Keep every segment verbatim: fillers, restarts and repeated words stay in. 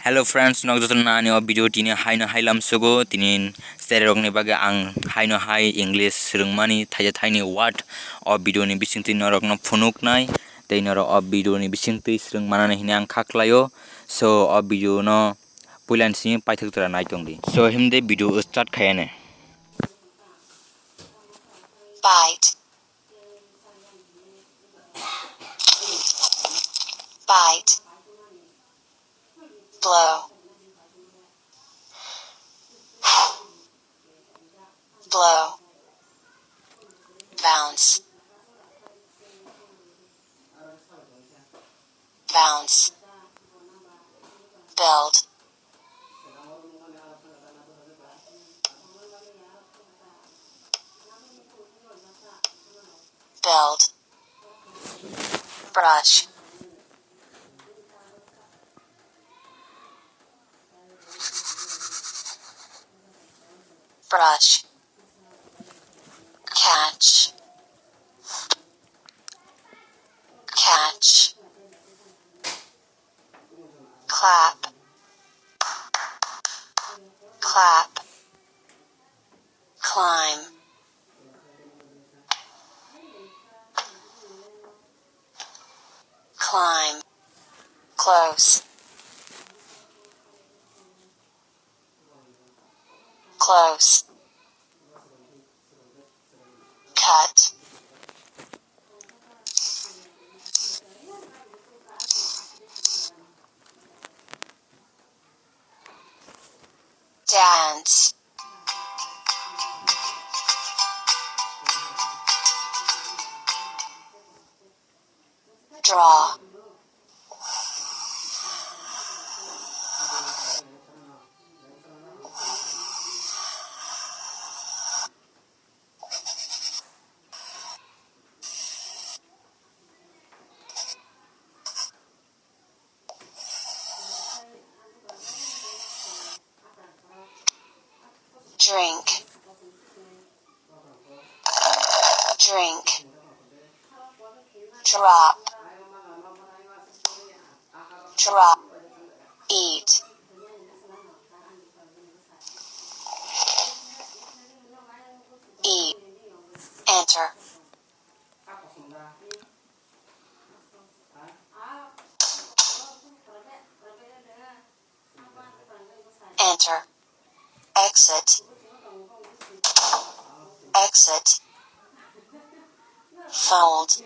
Hello friends, nok jotono ani o video tini haino hai lamsogo. Tini chererokni bagwi ang haino hai English swrwngmani thaisa thaini word o video ni bisingtwi norokno phunuknai tei norok o video ni bisingtwi swrwng manani hwnwi ang kha khlaio. So o video no puilani simi paithak jora nai tongdi. So himde video start khayane. Bite. Bite. Blow. Blow. Bounce. Bounce. Build. Build. Brush. Brush. Catch. Catch. Clap. Clap. Climb. Climb. Close. Close. Cut. Dance. Draw. Drink. Drink. Drop. Drop. Eat. Eat. Enter. Enter. Exit. Exit. Fold.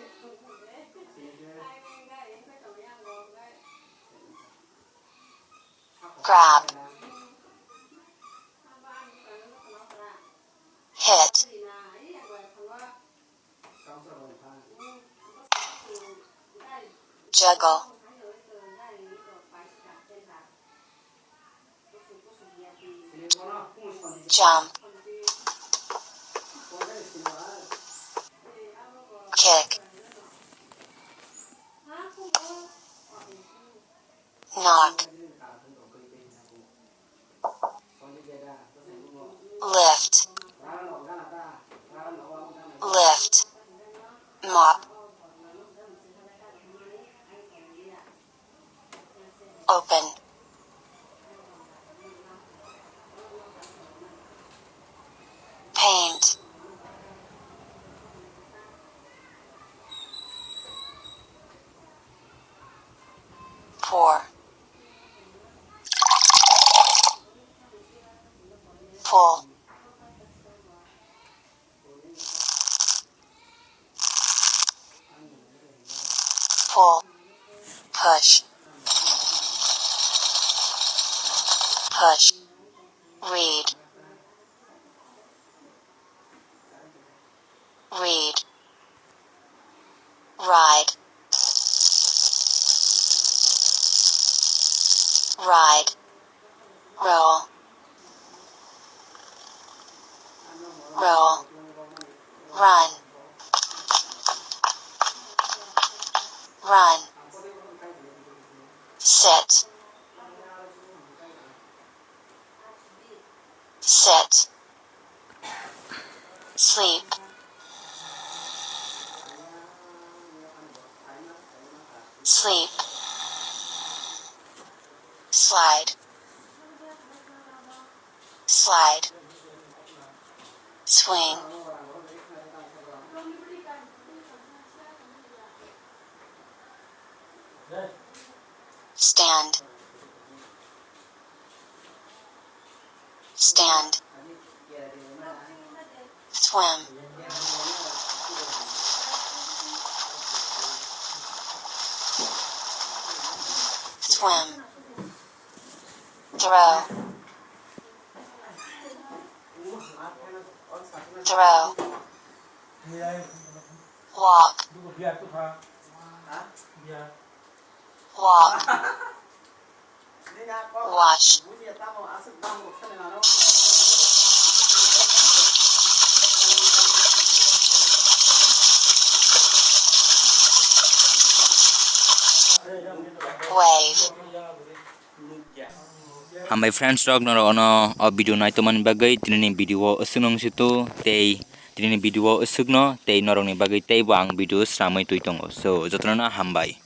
Grab. Hit. Juggle. Jump. Kick. Knock. Lift. Lift. Mop. Open. Paint. Pour. Pull. Pull. Push. Push. Read. Read. Ride. Ride. Roll. Roll. Run. Run. Sit. Sit. Sleep. Sleep. Slide. Slide. Swing. Stand. Stand. Swim. Swim. Throw. Throw. Walk. Walk. Wash. Wave. Hambai friends rok, norok ono o video naitomani bagwi tinini video o aswk nung situ tei tinini video o aswkno tei norokni bagwi teibo ang video sramwi twi tongo, so jotono hambai.